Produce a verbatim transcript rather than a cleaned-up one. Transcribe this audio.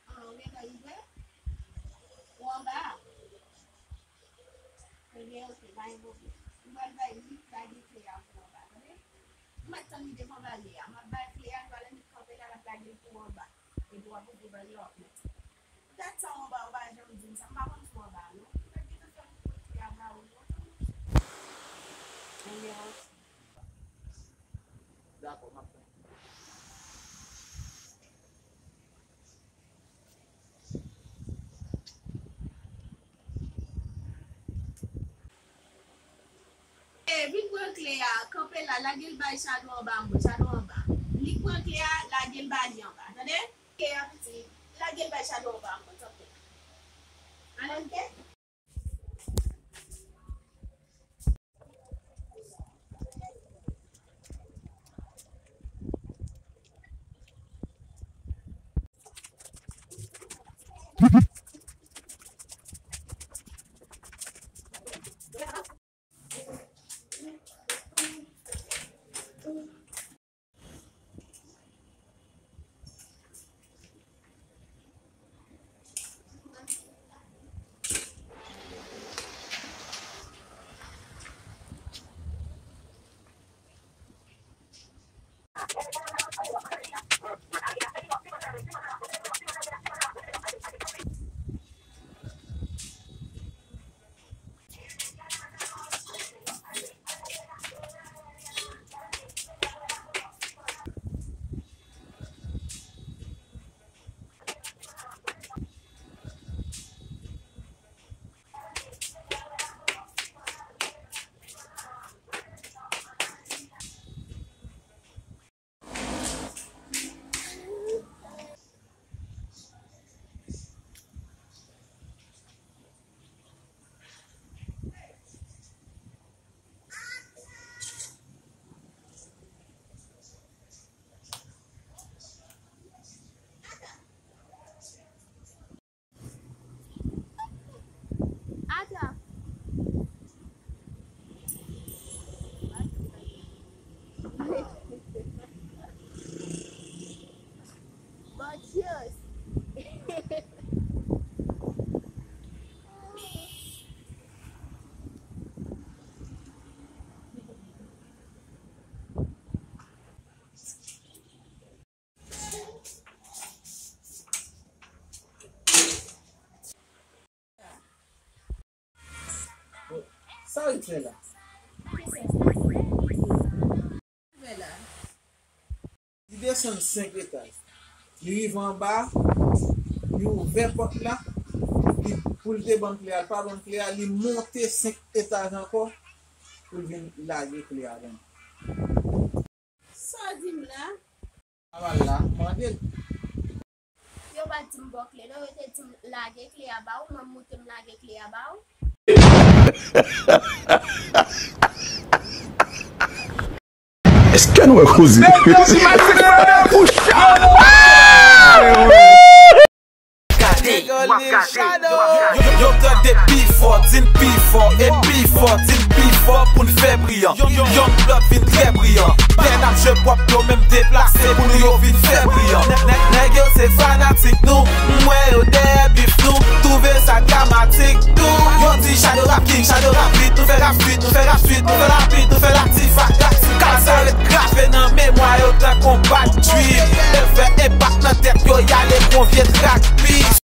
Ah, ou gentan rive? Ou anba a? Ebyen, oke, pa gen pwoblèm. M pral bay li lage kle a pou anba, tande? M mèt tann li devan balè a. M ap bay kle a, li pral annik kanpe la, l ap lage l pou anba. Epi w ap ouvri balè a, w ap mete. Dat sa w anba, ou pa janm di m sa. M pa konn si w anba a, non. Ou mèt gentan fè m pran kle a ba ou, non. Ebyen, oke. Dakò, m ap tann. E, vin pran kle a, kanpe la, lage l bay Shadow anba mwen, Shadow anba. Li k pran kle a, lage l ba li anba, tande? Kle a piti, lage l bay Shadow anba mwen, tanpri. Ann, oke? Ata. Bon, cheers. Sa w fè la? Li desann senk etaj. Li rive anba, li ouvè pòt la, li, pou l te ban m kle a, l pa ban m kle a, li monte senk etaj ankò pou l vin lage kle a ban m. Sa w di m la? Aval la, mande l. Yo pa t di m ba w kle, non, yo te di m lage kle a ba ou, mwen m moute m lage kle a ba ou. Èske nou wè koze? Gade, w ap gade, w ap gade. Yo, yo tande pi fò, di n pi fò, e pi fò, di n pi fò pou n fè briyan. Young Blood vin trè briyan. Lè n ap jwe pwòp yo menm deplase pou nou yo vin fè briyan. Nèg, nèg, nèg yo se fanatik nou, m wè yo dèyè bif nou. Twouve sa dramatik tou. Yo di Shadow rap king, Shadow rap vit, nou fè rap swit, nou fè rap swit, nou fè rapid, nou fè l aktif.